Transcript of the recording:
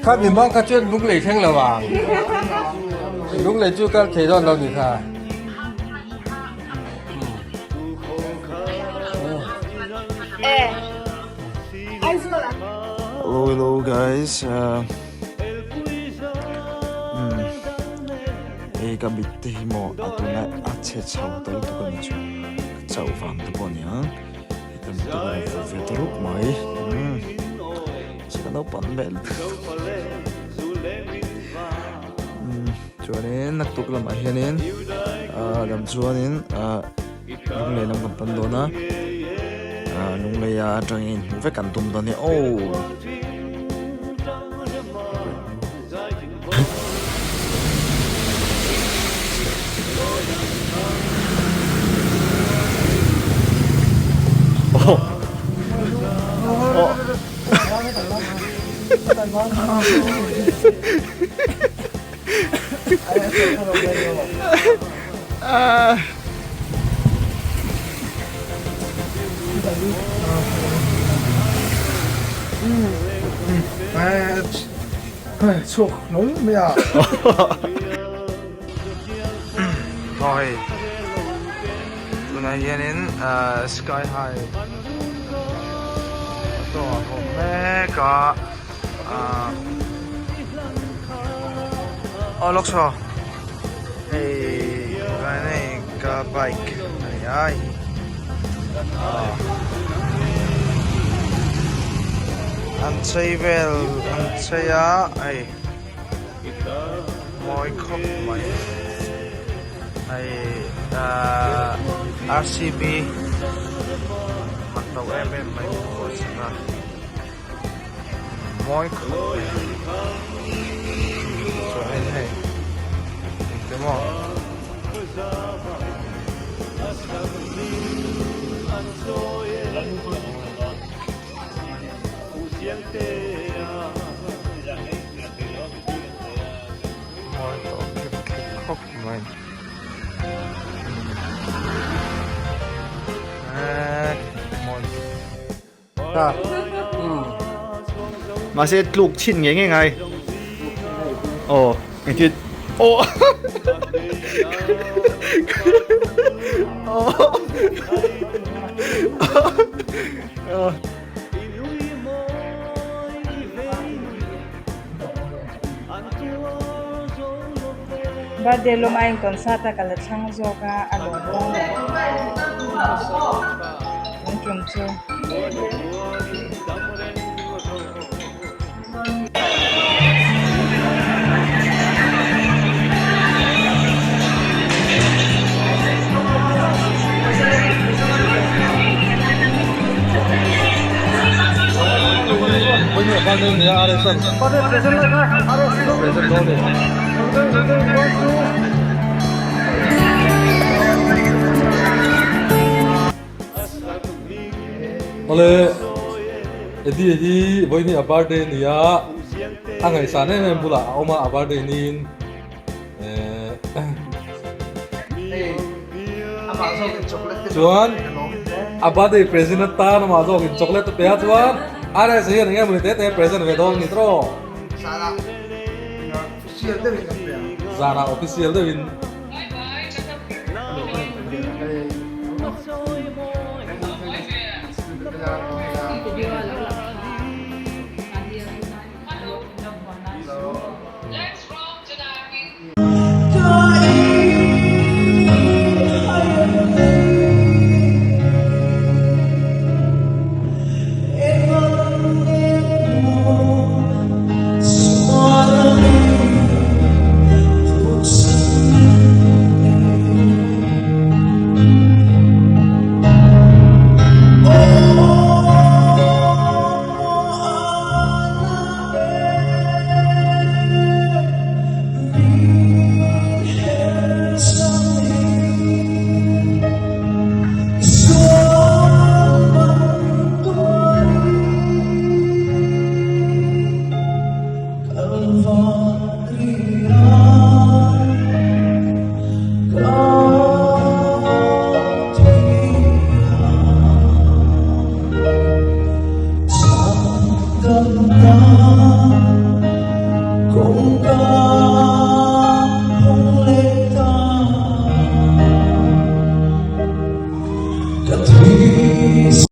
Kha mi mang kha chuan lunglei thleng lo ang. Lunglei chu kal thei dawn lo ni kha. Hello hello guys uh, um, ei ka mit te hi maw a tuna a chhe chho ta lutuk a ni chu ka chauh vang te pawh a ni ang heta mit te pawh a rawn ve ta rup mai um se ka naupang hmel um chuanin naktuk lamah hianin ah dam chuanin ah lunglei lam kan pan dawn a ah lungleia atangin hmuh vek kan tum dawn a ni aw. Chhuak hlawl mai a. Aw hei tunah hianin sky high a tawng a awm mek a aw lawk saw hei hei ka bike a ni a an chei vel an chei a hei mawi khawp mai hei ahh rcb man to em em mai pawh a sak a mawi khawp mai chuanin hei engte maw. Mawi tawh khep khep khawp mai Mahse tluk chhin ngei ngei ngai. Aw, engtin aw. Aw. Birthday lawm a in concert a ka la thlang zawk a a lawm dawn lo tun tum chu. Awle Eddie hi vawiin hi a birthday a ni a a ngaihsan em em bulah a awm a a birthday niin Chuan a birthday present atan amah zawkin chocolate a pe a chuan RS hian enge mawni te te present ve dawn a ni tawh. Zanah official deuhin. Dam ta.